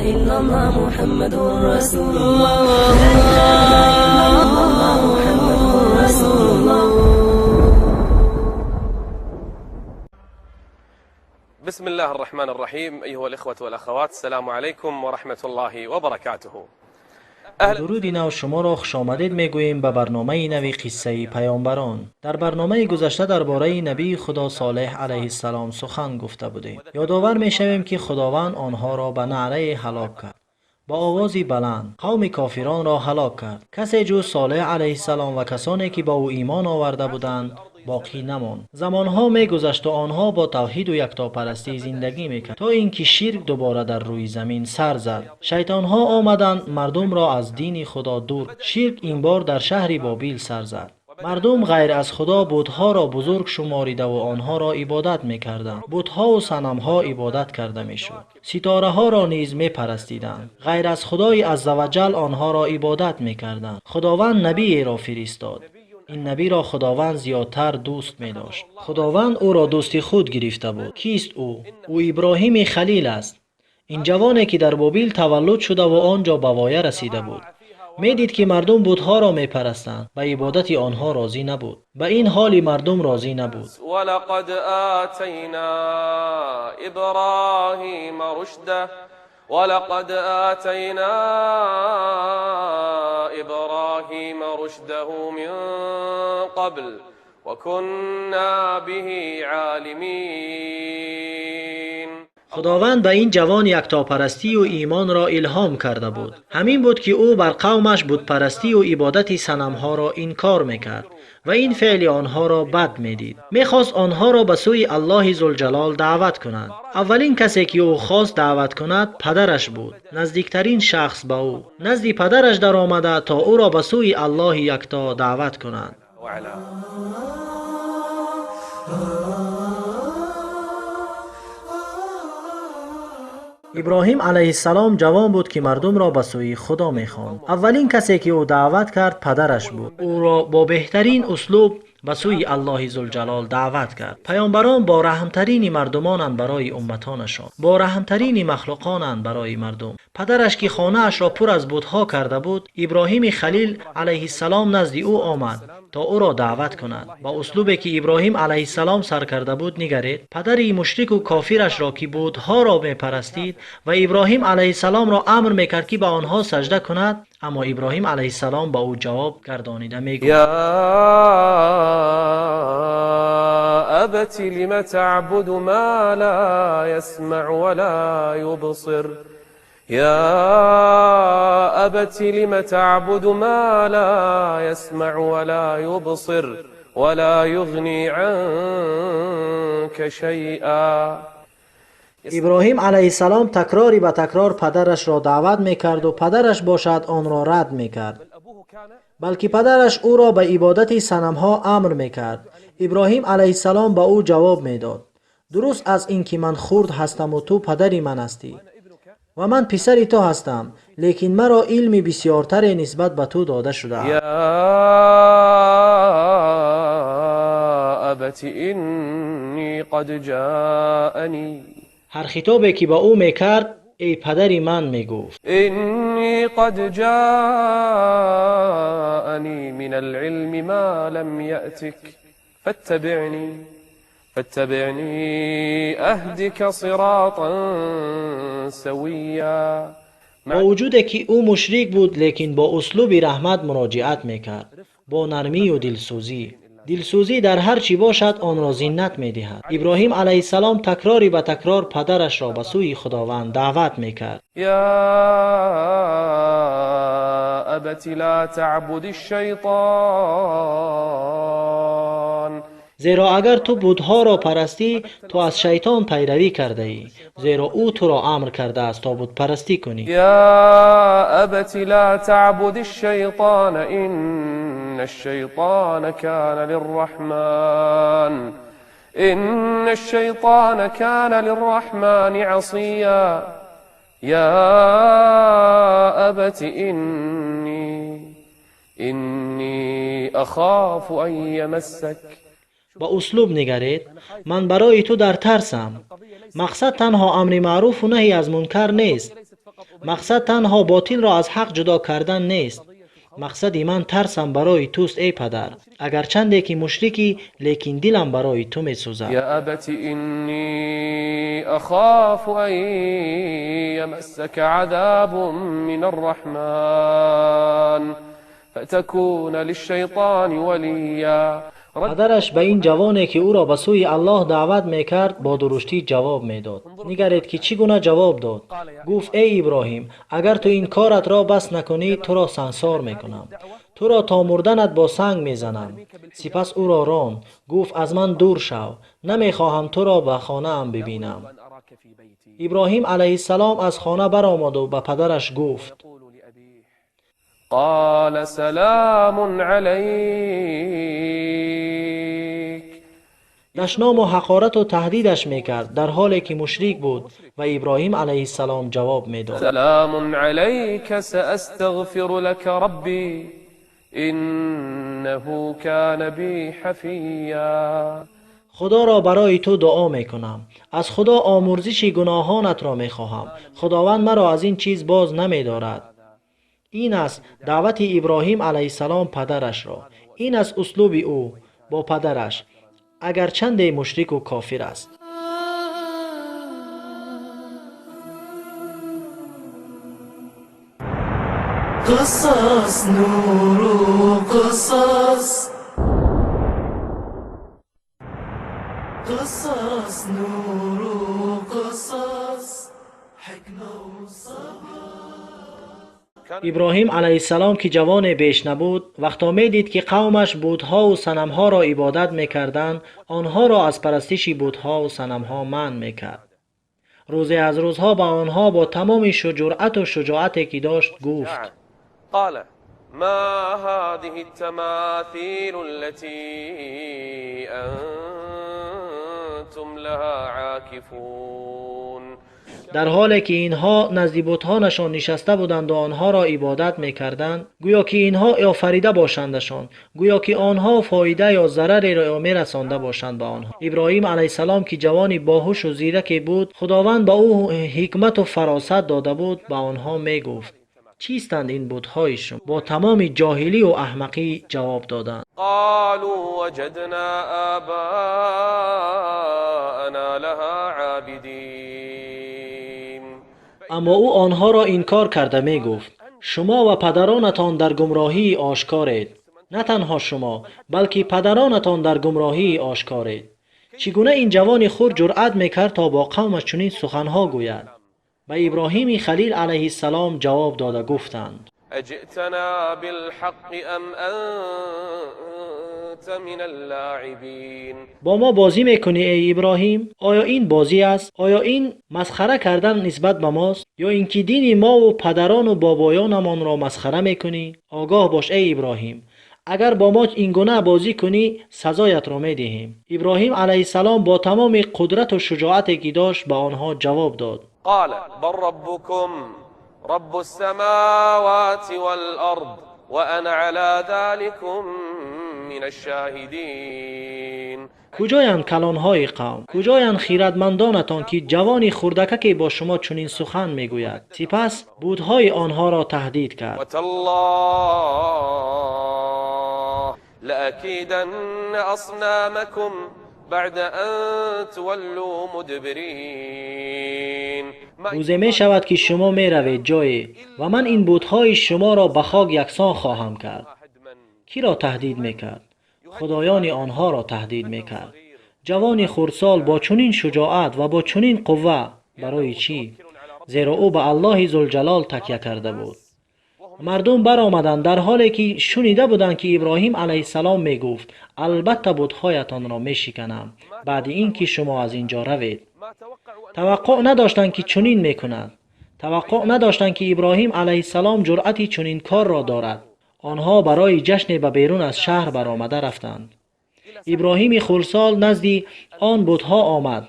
إلا الله محمد رسول الله. لا إله إلا الله محمد رسول الله. بسم الله الرحمن الرحيم. أيها الإخوة والأخوات، السلام عليكم ورحمة الله وبركاته. Дуруди нав, шуморо хушомадед мегӯем ба барномаи нави «Қиссаи паёмбарон». Дар барномаи гузашта дар бораи набии Худо Солеҳ алайҳиссалом сухан гуфта будем. Ёдовар мешавем, ки Худованд онҳоро ба наърае ҳалок кард, ба овози баланд қавми кофиронро ҳалок кард. Касе ҷуз Солеҳ алайҳиссалом ва касоне, ки ба ӯ имон оварда буданд, боқӣ намонд. Замонҳо мегузашту онҳо бо тавҳиду яктопарастӣ зиндагӣ мекард, то ин ки ширк дубора дар рӯи замин сар зад. Шайтонҳо омаданд, мардумро аз дини Худо дур. Ширк ин бор дар шаҳри Бобил сар зад. Мардум ғайр аз Худо бутҳоро бузург шуморидаву онҳоро ибодат мекарданд. Бутҳову санамҳо ибодат карда мешуд, ситораҳоро низ мепарастиданд. Ғайр аз Худои аззаваҷал онҳоро ибодат мекарданд. Худованд набиеро фиристод. Ин набиро Худованд зиёдтар дӯст медошт. Худованд ӯро дӯсти худ гирифта буд. Кист ӯ? Ӯ Иброҳими Халил аст. Ин ҷавоне, ки дар Бобил таваллуд шудаву он ҷо ба воя расида буд, медид, ки мардум бутҳоро мепарастанд. Ба ибодати онҳо розӣ набуд, ба ин ҳоли мардум розӣ набуд. ولقد آتينا إبراهيم رشده، ولقد آتينا إبراهيم رشده من قبل وكنا به عالمين. Худованд ба ин ҷавон яктопарастию имонро илҳом карда буд. Ҳамин буд, ки ӯ бар қавмаш бутпарастию ибодати санамҳоро инкор мекард ва ин феъли онҳоро бад медид. Мехост онҳоро ба сӯи Аллоҳи Зулҷалол даъват кунад. Аввалин касе, ки ӯ хост даъват кунад, падараш буд, наздиктарин шахс ба ӯ. Назди падараш даромада, то ӯро ба сӯи Аллоҳи якто даъват кунад. وعلا Иброҳим алайҳиссалом ҷавон буд, ки мардумро ба сӯи Худо мехонд. Аввалин касе, ки ӯ даъват кард, падараш буд. Ӯро бо беҳтарин услуб ба сӯи Аллоҳи Зулҷалол даъват кард. Паёмбарон бо раҳмтарини мардумонанд барои умматонашон, бо раҳмтарини махлуқонанд барои мардум. Падараш, ки хонаашро пур аз бутҳо карда буд, Иброҳими Халил алайҳиссалом назди ӯ омад, то ӯро даъват кунад. Ба услубе, ки Иброҳим алайҳиссалом сар карда буд, нигаред. Падари мушрику кофирашро, ки бутҳоро мепарастид ва Иброҳим алайҳиссаломро амр мекард, ки ба онҳо сажда кунад, аммо Иброҳим алайҳиссалом ба ӯ ҷавоб гардонида мегӯяд: يا أبت لم تعبد ما لا يسمع ولا يبصر؟ يا أبت لم تعبد ما لا يسمع ولا يبصر ولا يغني عنك شيئا؟ Иброҳим алайҳиссалом такрори ба такрор падарашро даъват мекарду падараш бошад онро рад мекард, балки падараш ӯро ба ибодати санамҳо амр мекард. Иброҳим алайҳиссалом ба ӯ ҷавоб медод: «Дуруст аз ин ки ман хурд ҳастаму ту падари ман ҳастӣ ва ман писари ту ҳастам, лекин маро илми бисёртаре нисбат ба ту дода шудааст.» يا أبت إني قد جاءني Ҳар хитобе, ки ба ӯ мекард, «Эй падари ман» мегуфт. إني قد جاءني من العلم ما لم يأتك فاتبعني فاتبعني أهدك صراطا سويا. Бо вуҷуде ки ӯ мушрик буд, лекин бо услуби раҳмат муроҷиат мекард, бо нармию дилсӯзӣ. Дилсӯзӣ дар ҳар чӣ бошад, онро зинат медиҳад. Иброҳим алайҳиссалом такрори ба такрор падарашро ба сӯи Худованд даъват мекард. يا أبت لا تعبد الشيطان. Зеро агар ту бутҳоро парастӣ, ту аз шайтон пайравӣ кардаӣ, зеро ӯ туро амр кардааст, то бутпарастӣ кунӣ. يا أبت لا تعبد الشيطان، إن الشيطان كان للرحمن إن الشيطان كان للرحمن عصيا. يا أبت إني أخاف أن يمسك Ба услуб нигаред: «Ман барои ту дар тарсам». Мақсад танҳо амри маъруфу наҳӣ аз мункар нест. Мақсад танҳо ботилро аз ҳақ ҷудо кардан нест. Мақсади ман тарсам барои туст, эй падар. Агарчанде ки мушрикӣ, лекин дилам барои ту месӯзад. يا أبت إني أخاف أن يمسك عذاب من الرحمن فتكون للشيطان وليا. Падараш ба ин ҷавоне, ки ӯро ба сӯи Аллоҳ даъват мекард, бо дуруштӣ ҷавоб медод. Нигаред, ки чӣ гуна ҷавоб дод. Гуфт: эй Иброҳим, агар ту ин коратро бас накунӣ, туро сангсор мекунам, туро то мурданат бо санг мезанам. Сипас ӯро ронд, гуфт: аз ман дур шав, намехоҳам туро ба хонаам бибинам. Иброҳим алайҳиссалом аз хона баромаду ба падараш гуфт: قال سلام عليك. Дашному ҳақорату таҳдидаш мекард, дар ҳоле ки мушрик буд, ва Иброҳим алайҳиссалом ҷавоб медод: سلام عليك سأستغفر لك ربي إنه كان بي حفيا. Худоро барои ту дуо мекунам, аз Худо омурзиши гуноҳонатро мехоҳам. Худованд маро аз ин чиз боз намедорад. Ин аст даъвати Иброҳим алайҳиссалом падарашро. Ин аст услуби ӯ бо падараш, агарчанде мушрику кофир аст. قصص نور قصص قصص نور قصص حكمة وصبر. Иброҳим алайҳиссалом, ки ҷавоне беш набуд, вақто медид, ки қавмаш бутҳову санамҳоро ибодат мекарданд, онҳоро аз парастиши бутҳову санамҳо манъ мекард. Рӯзе аз рӯзҳо ба онҳо бо тамоми ҷуръату шуҷоате ки дошт гуфт: قال ما هذه التماثيل التي أنتم لها عاكفون؟ Дар ҳоле ки инҳо назди бутҳонашон нишаста буданду онҳоро ибодат мекарданд, гӯё ки инҳо офарида бошандашон, гӯё ки онҳо фоида ё зарареро мерасонда бошанд ба онҳо. Иброҳим алайҳиссалом, ки ҷавони боҳушу зираке буд, Худованд ба ӯ ҳикмату фаросат дода буд, ба онҳо мегуфт: чистанд ин бутҳои шумо? Бо тамоми ҷоҳилию аҳмақӣ ҷавоб доданд: قالوا وجدنا آباءنا لها عابدين. Аммо ӯ онҳоро инкор карда мегуфт: шумо ва падаронатон дар гумроҳии ошкоред. На танҳо шумо, балки падаронатон дар гумроҳии ошкоред. Чӣ гуна ин ҷавони хурд ҷуръат мекард, то бо қавмаш чунин суханҳо гӯяд? Ба Иброҳими Халил алайҳиссалом ҷавоб дода гуфтанд: أجئتنا بالحق أم أنت من اللاعبين؟ Бо мо бозӣ мекунӣ, эй Иброҳим? Оё ин бозӣ аст? Оё ин масхара кардан нисбат ба мост, ё ин ки дини мову падарону бобоёнамонро масхара мекунӣ? Огоҳ бош, эй Иброҳим, агар бо мо ин гуна бозӣ кунӣ, сазоятро медиҳем. Иброҳим алайҳиссалом бо тамоми қудрату шуҷоате ки дошт ба онҳо ҷавоб дод: قال بل ربكم رب السماوات والأرض وأنا على ذلكم من الشاهدين. Куҷоянд калонҳои қавм? Куҷоянд хиратмандонатон, ки ҷавони хурдакаке бо шумо чунин сухан мегӯяд? Сипас бутҳои онҳоро таҳдид кард: وتالله لأكيدن أصنامكم بعد أن تولوا مدبرين. Рӯзе мешавад, ки шумо меравед ҷое ва ман ин бутҳои шуморо ба хок яксон хоҳам кард. Киро таҳдид мекард? Худоёни онҳоро таҳдид мекард. Ҷавони хурдсол бо чунин шуҷоат ва бо чунин қувва барои чӣ? Зеро ӯ ба Аллоҳи Зулҷалол такя карда буд. Мардум баромаданд, дар ҳоле ки шунида буданд, ки Иброҳим алайҳиссалом мегуфт: албатта бутҳоятонро мешиканам баъди ин ки шумо аз ин ҷо равед. Таваққӯъ надоштанд, ки чунин мекунад. Таваққӯъ надоштанд, ки Иброҳим алайҳиссалом ҷуръати чунин корро дорад. Онҳо барои ҷашне ба берун аз шаҳр баромада рафтанд. Иброҳими хурдсол назди он бутҳо омад.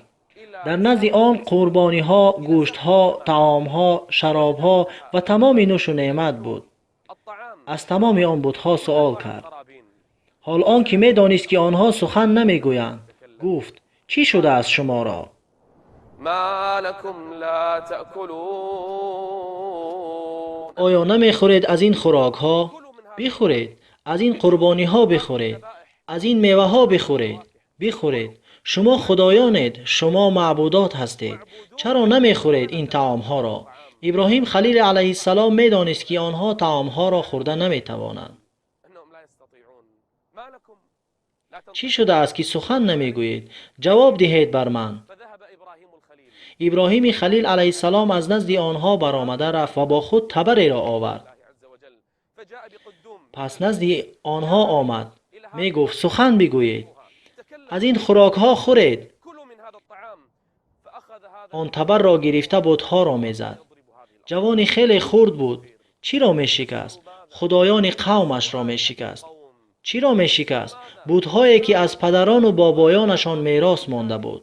Дар назди он қурбониҳо, гӯштҳо, таомҳо, шаробҳо ва тамоми нӯшу неъмат буд. Аз тамоми он бутҳо суол кард, ҳол он ки медонист, ки онҳо сухан намегӯянд. Гуфт: чӣ шудааст шуморо? ما لكم لا تأكلون. Оё намехӯред аз ин хӯрокҳо? Бихӯред, аз ин қурбониҳо бихӯред, аз ин меваҳо бихӯред, бихӯред. Шумо худоёнед, шумо маъбудот ҳастед. Чаро намехӯред ин таомҳоро? Иброҳим Халил алайҳиссалом медонист, ки онҳо таомҳоро хӯрда наметавонанд. Чӣ шудааст, ки сухан намегӯед? Ҷавоб диҳед бар ман. Иброҳими Халил алайҳиссалом аз назди онҳо баромада рафт ва бо худ табареро овард. Пас назди онҳо омад, мегуфт: сухан бигӯед, аз ин хӯрокҳо хӯред. Он табарро гирифта бутҳоро мезад. Ҷавони хеле хурд буд. Чиро мешикаст? Худоёни қавмашро мешикаст. Чиро мешикаст? Бутҳое, ки аз падарону бобоёнашон мерос монда буд.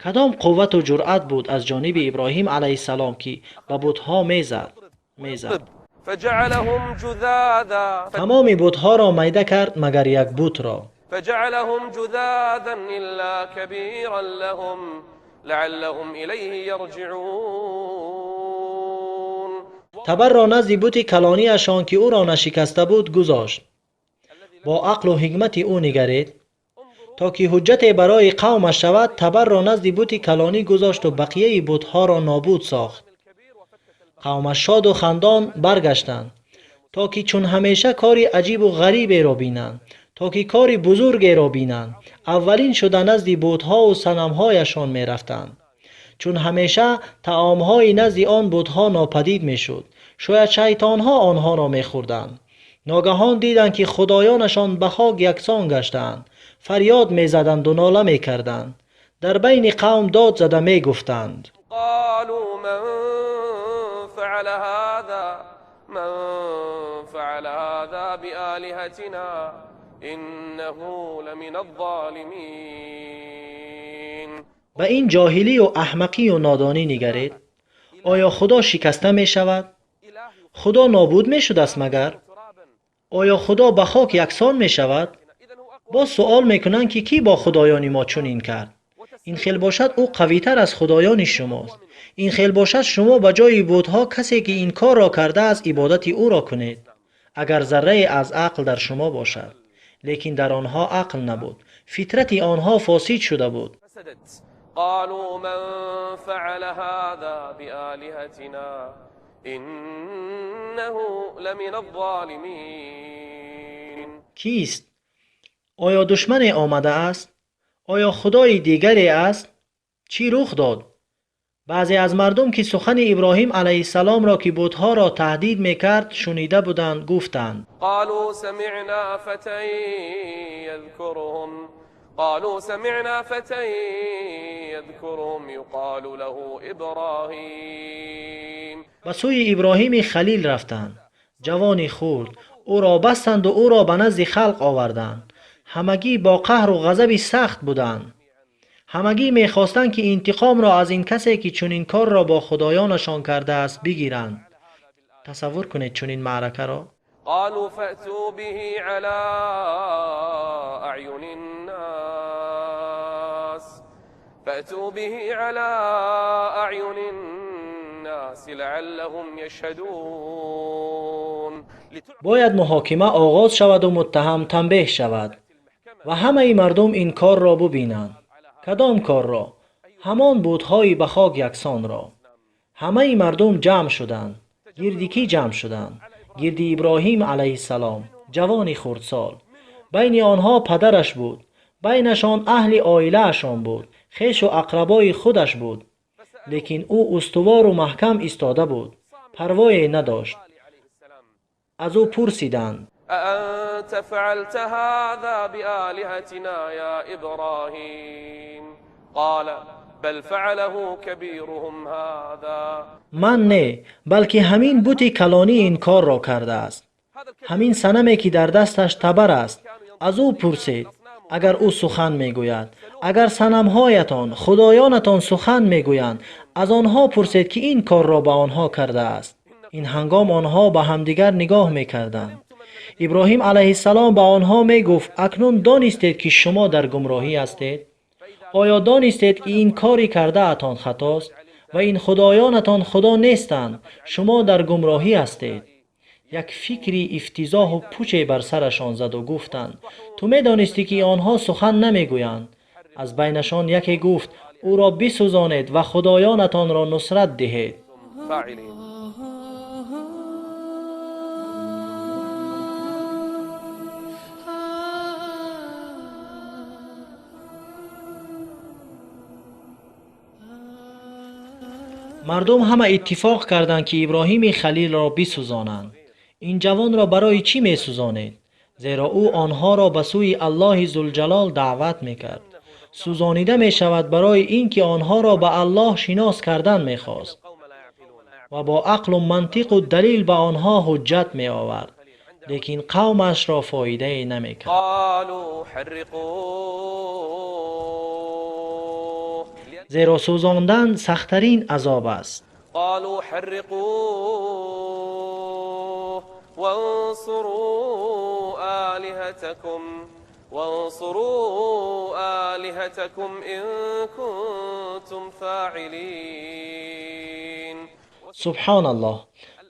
Кадом қуввату ҷуръат буд аз ҷониби Иброҳим алайҳиссалом, ки ба бутҳо мезад? Мезад. Тамоми бутҳоро майда кард, магар як бутро. فجعلهم جذاذا إلا كبيرا لهم لعلهم إليه يرجعون. Табарро назди бути калониашон, ки ӯро нашикаста буд, гузошт. Бо ақлу ҳикмати ӯ нигаред, то ки ҳуҷҷате барои қавмаш шавад. Табарро назди бути калонӣ гузошту бақияи бутҳоро нобуд сохт. Қавмаш шоду хандон баргаштанд, то ки чун ҳамеша кори аҷибу ғариберо бинанд, то ки кори бузургеро бинанд. Аввалин шуда назди бутҳову санамҳояшон мерафтанд. Чун ҳамеша таомҳои назди он бутҳо нопадид мешуд, шояд шайтонҳо онҳоро мехӯрданд. Ногаҳон диданд, ки худоёнашон ба хок яксон гаштаанд. Фарёд мезаданду нола мекарданд. Дар байни қавм дод зада мегуфтанд: قالوا من فعل هذا من فعل هذا بآلهتنا إنه لمن الظالمين. Ба ин ҷоҳилию аҳмақию нодонӣ нигаред. Оё Худо шикаста мешавад? Худо нобуд мешудааст магар? Оё Худо ба хок яксон мешавад? Боз суол мекунанд, ки кӣ бо худоёни мо чунин кард? Ин хел бошад, ӯ қавитар аз худоёни шумост. Ин хел бошад, шумо ба ҷои бутҳо касе, ки ин корро кардааст, ибодати ӯро кунед, агар заррае аз ақл дар шумо бошад. Лекин дар онҳо ақл набуд, фитрати онҳо фосид шуда буд. فسدت. قالوا من فعل هذا بآلهتنا إنه لمن الظالمين. Кист? Оё душмане омадааст? Оё худои дигаре аст? Чӣ рух дод? Баъзе аз мардум, ки сухани Иброҳим алайҳиссаломро, ки бутҳоро таҳдид мекард, шунида буданд, гуфтанд: قالوا سمعنا فتى يذكرهم قالوا سمعنا فتى يذكرهم يقال له إبراهيم. Ба сӯи Иброҳими Халил рафтанд. Ҷавони хурд. Ӯро бастанду ӯро ба назди халқ оварданд. Ҳамагӣ бо қаҳру ғазаби сахт буданд. Ҳамагӣ мехостанд, ки интиқомро аз ин касе, ки чунин корро бо худоёнашон кардааст, бигиранд. Тасаввур кунед чунин маъракаро. قالوا فأتوا به على أعين الناس فأتوا به على أعين الناس لعلهم يشهدون. Бояд муҳокима оғоз шаваду муттаҳам танбеҳ шавад ва ҳамаи мардум ин корро бубинанд. Кадом корро? Ҳамон бутҳои ба хок яксонро. Ҳамаи мардум ҷамъ шуданд. Гирди кӣ ҷамъ шуданд? Гирди Иброҳим алайҳиссалом, ҷавони хурдсол. Байни онҳо падараш буд, байнашон аҳли оилаашон буд, хешу ақрабои худаш буд. Лекин ӯ устувору маҳкам истода буд, парвое надошт. Аз ӯ пурсиданд: أأنت فعلت هذا بآلهتنا يا إبراهيم؟ قال بل فعله كبيرهم هذا. Ман не, балки ҳамин бути калонӣ ин корро кардааст, ҳамин санаме, ки дар дасташ табар аст. Аз ӯ пурсед, агар ӯ сухан мегӯяд. Агар санамҳоятон, худоёнатон сухан мегӯянд, аз онҳо пурсед, ки ин корро ба онҳо кардааст. Ин ҳангом онҳо ба ҳамдигар нигоҳ мекарданд. Иброҳим алайҳиссалом ба онҳо мегуфт: акнун донистед, ки шумо дар гумроҳӣ ҳастед? Оё донистед, ки ин кори кардаатон хатост? ва ин худоёнатон худо нестанд, шумо дар гумроҳӣ ҳастед. Як фикри ифтизоҳу пуче бар сарашон заду гуфтанд: ту медонистӣ, ки онҳо сухан намегӯянд. Аз байнашон яке гуфт: ӯро бисӯзонед ва худоёнатонро нусрат диҳед. فاعلين. Мардум ҳама иттифоқ карданд, ки Иброҳими Халилро бисӯзонанд. Ин ҷавонро барои чӣ месӯзонед? Зеро ӯ онҳоро ба сӯи Аллоҳи Зулҷалол даъват мекард. Сӯзонида мешавад барои ин ки онҳоро ба Аллоҳ шинос кардан мехост ва бо ақлу мантиқу далил ба онҳо ҳуҷҷат меовард, лекин қавмашро фоидае намекард. قالوا حرقوه Зеро сӯзондан сахттарин азоб аст. قالوا حرقوه وانصروا آلهتكم وانصروا آلهتكم إن كنتم فاعلين. Субҳоналлоҳ,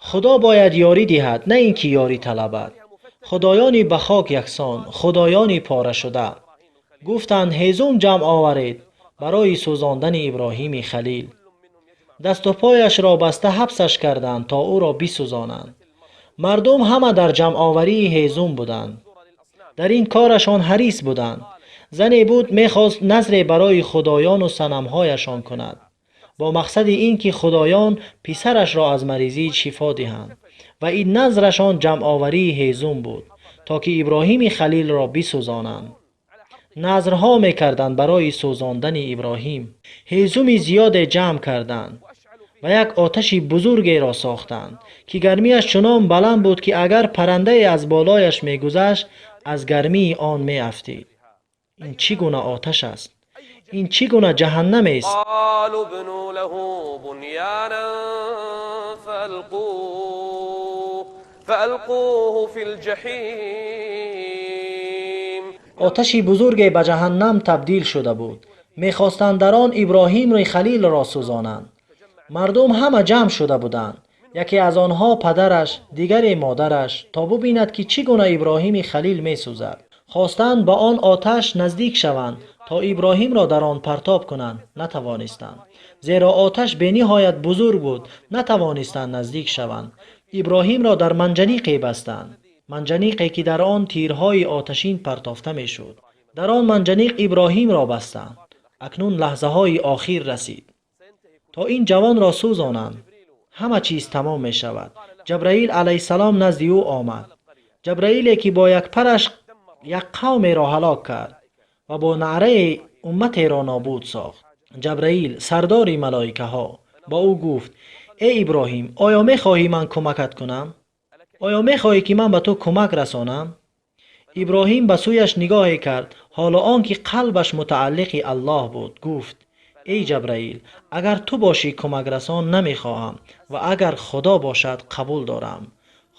Худо бояд ёрӣ диҳад, на ин ки ёрӣ талабад. Худоёни ба хок яксон, худоёни порашуда. Гуфтанд: ҳезум ҷамъ оваред барои сӯзондани Иброҳими Халил. Дасту пояшро баста ҳабсаш карданд, то ӯро бисӯзонанд. Мардум ҳама дар ҷамъоварии ҳезум буданд, дар ин корашон ҳарис буданд. Зане буд, мехост назре барои худоёну санамҳояшон кунад бо мақсади ин ки худоён писарашро аз маризӣ шифо диҳанд, ва ин назрашон ҷамъоварии ҳезум буд, то ки Иброҳими Халилро бисӯзонанд. Назрҳо мекарданд барои сӯзондани Иброҳим. Ҳезуми зиёде ҷамъ карданд ва як оташи бузургеро сохтанд, ки гармиаш чунон баланд буд, ки агар паррандае аз болояш мегузашт, аз гармии он меафтид. Ин чӣ гуна оташ аст? Ин чӣ гуна ҷаҳаннамест? قالوا ابنوا له بنيانا فألقوه في الجحيم. Оташи бузурге ба ҷаҳаннам табдил шуда буд. Мехостанд дар он Иброҳимри Халилро сӯзонанд. Мардум ҳама ҷамъ шуда буданд, яке аз онҳо падараш, дигаре модараш, то бубинад, ки чӣ гуна Иброҳими Халил месӯзад. Хостанд ба он оташ наздик шаванд, то Иброҳимро дар он партоб кунанд. Натавонистанд, зеро оташ бениҳоят бузург буд. Натавонистанд наздик шаванд. Иброҳимро дар манҷаниқе бастанд, манҷаниқе ки дар он тирҳои оташин партофта мешуд. Дар он манҷаниқ Иброҳимро бастанд. Акнун лаҳзаҳои охир расид, то ин ҷавонро сӯзонанд. Ҳама чиз тамом мешавад. Ҷабраил алайҳиссалом назди ӯ омад, Ҷабраиле ки бо як параш як қавмеро ҳалок кард ва бо наърае умматеро нобуд сохт. Ҷабраил, сардори малоикаҳо, ба ӯ гуфт: «Эй Иброҳим, оё мехоҳӣ ман кӯмакат кунам? Оё мехоҳӣ, ки ман ба ту кӯмак расонам?» Иброҳим ба сӯяш нигоҳе кард, ҳоло он ки қалбаш мутааллиқи Аллоҳ буд. Гуфт: «Эй Ҷабраил, агар ту бошӣ, кӯмакрасон намехоҳам, ва агар Худо бошад, қабул дорам.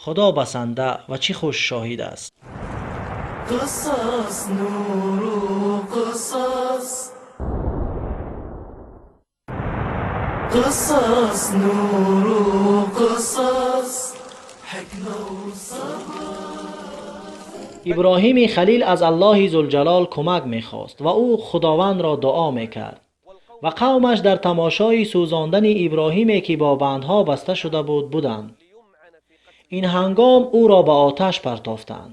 Худо басанда ва чӣ хуш шоҳид аст». قصص نور قصص قصص نور قصص حكمة وصبر. Иброҳими Халил аз Аллоҳи Зулҷалол кӯмак мехост ва ӯ Худовандро дуо мекард, ва қавмаш дар тамошои сӯзондани Иброҳиме, ки бо бандҳо баста шуда буд, буданд. Ин ҳангом ӯро ба оташ партофтанд.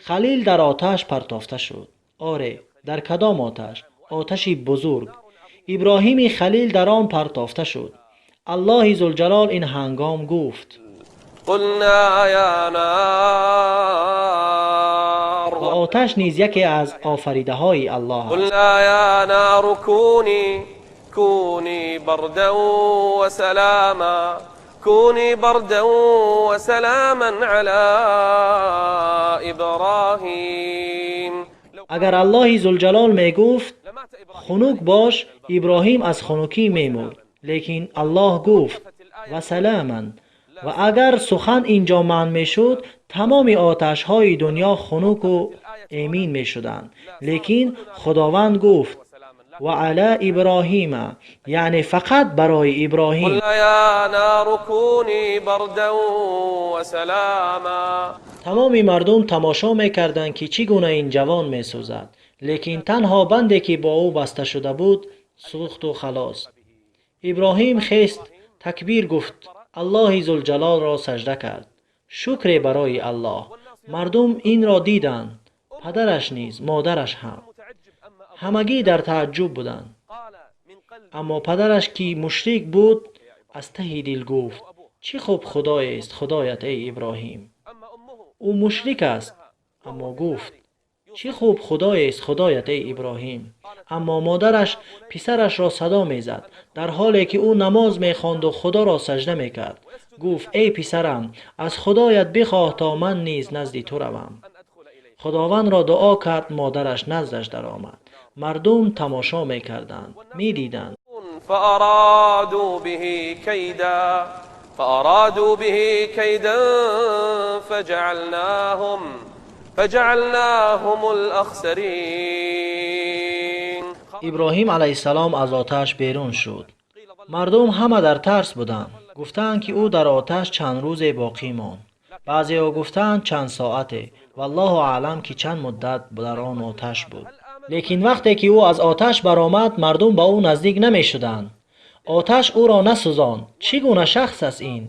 Халил дар оташ партофта шуд. Оре, дар кадом оташ? Оташи бузург. Иброҳими Халил дар он партофта шуд. Аллоҳи Зулҷалол ин ҳангом гуфт: قلنا يا نار Ва оташ низ яке аз офаридаҳои Аллоҳ аст. قلنا يا نار كوني بردا وسلاما كوني بردا وسلاما على إبراهيم. Агар Аллоҳи Зулҷалол мегуфт: لمات إبراهيم. «Хунук бош», Иброҳим аз хунукӣ мемурд. Лекин Аллоҳ гуфт: «Ва саламан». Ва агар сухан ин ҷо манъ мешуд, тамоми оташҳои дунё хунуку эмин мешуданд. Лекин Худованд гуфт: Ва ала Иброҳима, яъне фақат барои Иброҳим. قلنا يا نار كوني بردا وسلاما. Тамоми мардум тамошо мекарданд, ки чӣ гуна ин ҷавон месӯзад, лекин танҳо банде, ки бо ӯ баста шуда буд, сӯхту халос. Иброҳим хест, такбир гуфт, Аллоҳи Зулҷалолро сажда кард. Шукре барои Аллоҳ. Мардум инро диданд, падараш низ, модараш ҳам. Ҳамагӣ дар тааҷҷуб буданд. Аммо падараш, ки мушрик буд, аз таҳи дил гуфт: «Чӣ хуб худоест худоят, эй Иброҳим!» Ӯ мушрик аст, аммо гуфт: «Чӣ хуб худоест худоят, эй Иброҳим!» Аммо модараш писарашро садо мезад, дар ҳоле ки ӯ намоз мехонду худоро сажда мекард. Гуфт: «Эй писарам, аз худоят бихоҳ, то ман низ назди ту равам». Худовандро дуо кард, модараш наздаш даромад. Мардум тамошо мекарданд, медиданд. فأرادوا به كيدا فجعلناهم الأخسرين. Иброҳим алайҳиссалом аз оташ берун шуд. Мардум ҳама дар тарс буданд. Гуфтаанд, ки ӯ дар оташ чанд рӯзе боқӣ монд, баъзеҳо гуфтаанд, чанд соате. Валлоҳу аълам, ки чанд муддат дар он оташ буд. Лекин вақте ки ӯ аз оташ баромад, мардум ба ӯ наздик намешуданд. Оташ ӯро насӯзонд. Чӣ гуна шахс аст ин?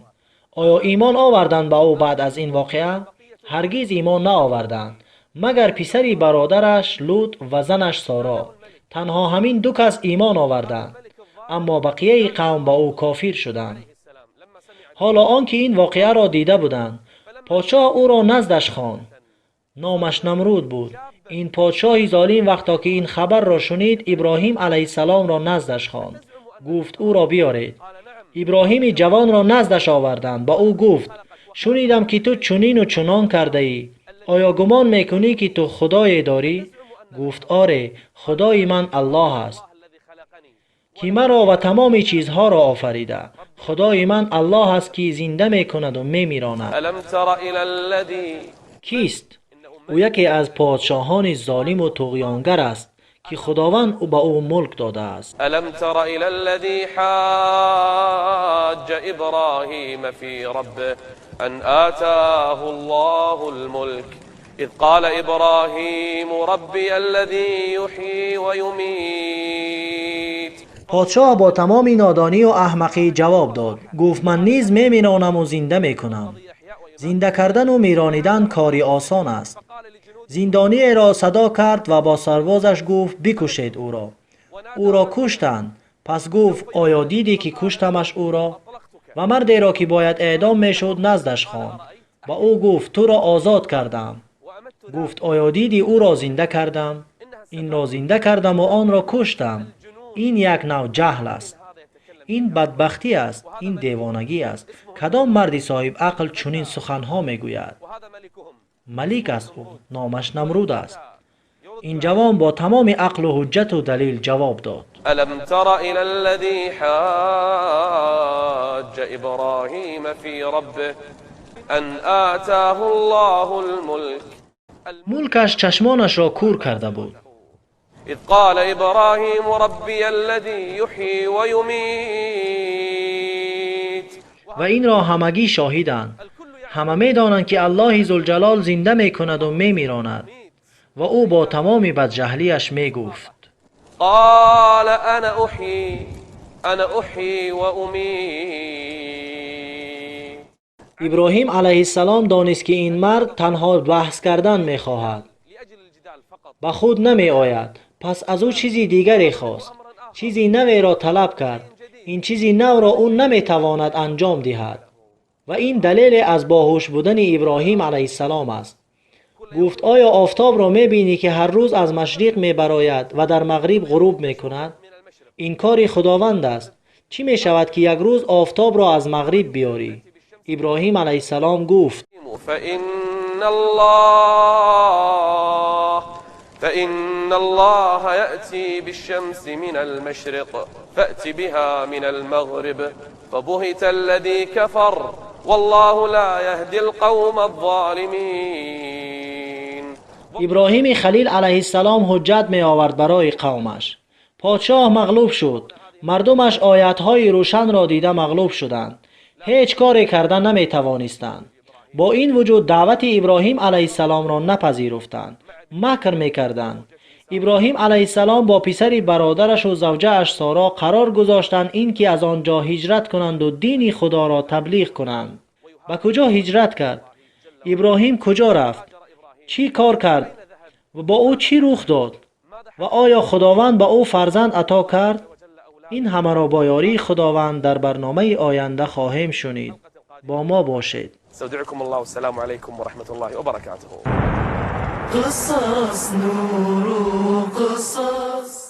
Оё имон оварданд ба ӯ баъд аз ин воқеа? Ҳаргиз имон наоварданд, магар писари бародараш Лут ва занаш Соро. Танҳо ҳамин ду кас имон оварданд, аммо бақияи қавм ба ӯ кофир шуданд, ҳоло он ки ин воқеаро дида буданд. Подшоҳ ӯро наздаш хонд. Номаш Намруд буд. Ин подшоҳи золим, вақто ки ин хабарро шунид, Иброҳим алайҳиссаломро наздаш хонд. Гуфт: «Ӯро биёред». Иброҳими ҷавонро наздаш оварданд. Ба ӯ гуфт: «Шунидам, ки ту чунину чунон кардаӣ. Оё гумон мекунӣ, ки ту худое дорӣ?» Гуфт: «Оре, худои ман Аллоҳ аст, ки маро ва тамоми чизҳоро офарида. Худои ман Аллоҳ аст, ки зинда мекунаду мемиронад». ألم تر إلى الذي Кист ӯ? Яке аз подшоҳони золиму туғёнгар аст, ки Худованд ба ӯ мулк додааст. ألم تر إلى الذي حاج إبراهيم في ربه أن آتاه الله الملك إذ قال إبراهيم ربي الذي يحيي ويميت. Подшоҳ бо тамоми нодонию аҳмақӣ ҷавоб дод. Гуфт: «Ман низ мемиронаму зинда мекунам». Зинда кардану миронидан кори осон аст. Зиндониеро садо кард ва бо сарбозаш гуфт: «Бикушед ӯро». Ӯро куштанд. Пас гуфт: «Оё дидӣ, ки куштамаш ӯро?» Ва мардеро, ки бояд эъдом мешуд, наздаш хонд. Ба ӯ гуфт: «Туро озод кардам». Гуфт: «Оё дидӣ, ӯро зинда кардам? Инро зинда кардаму онро куштам». Ин як нав ҷаҳл аст, ин бадбахтӣ аст, ин девонагӣ аст. Кадом марди соҳибақл чунин суханҳо мегӯяд? Малик аст ӯ, номаш Намруд аст. Ин ҷавон бо тамоми ақлу ҳуҷҷату далил ҷавоб дод. ألم تر إلى الذي حاج إبراهيم في ربه أن آتاه الله الملك. Мулкаш чашмонашро кур карда буд. إذ قال إبراهيم ربي الذي يحيي ويميت. Ва инро ҳамагӣ шоҳиданд. Ҳама медонанд, ки Аллоҳи Зулҷалол зинда мекунаду мемиронад. Ва ӯ бо тамоми бадҷаҳлиаш мегуфт: قال أنا أحيي وأميت. Иброҳим алайҳиссалом донист, ки ин мард танҳо баҳс кардан мехоҳад, لأجل الجدال فقط. ба худ намеояд. Пас аз ӯ чизи дигаре хост, чизи наверо талаб кард. Ин чизи навро ӯ наметавонад анҷом диҳад. Ва ин далеле аз боҳуш будани Иброҳим алайҳиссалом аст. Гуфт: «Оё офтобро мебинӣ, ки ҳар рӯз аз машриқ мебарояд ва дар мағриб ғуруб мекунад? Ин кори Худованд аст. Чӣ мешавад, ки як рӯз офтобро аз мағриб биёрӣ?» Иброҳим алайҳиссалом гуфт: فإن الله يأتي بالشمس من المشرق فأت بها من المغرب فبهت الذي كفر والله لا يهدي القوم الظالمين. Иброҳими Халил алайҳиссалом ҳуҷҷат меовард барои қавмаш. Подшоҳ мағлуб шуд. Мардумаш оятҳои рӯшанро дида мағлуб шуданд. Ҳеҷ коре карда наметавонистанд. Бо ин вуҷуд даъвати Иброҳим алайҳиссаломро напазируфтанд, макр мекарданд. Иброҳим алайҳиссалом бо писари бародарашу завҷааш Соро қарор гузоштанд, ин ки аз он ҷо ҳиҷрат кунанду дини Худоро таблиғ кунанд. Ба куҷо ҳиҷрат кард? Иброҳим куҷо рафт? Чӣ кор кард ва бо ӯ чӣ рух дод? Ва оё Худованд ба ӯ фарзанд ато кард? Ин ҳамаро бо ёрии Худованд дар барномаи оянда хоҳем шунид. Бо мо бошед. استودعكم الله، والسلام عليكم ورحمة الله وبركاته. قصص نور قصص.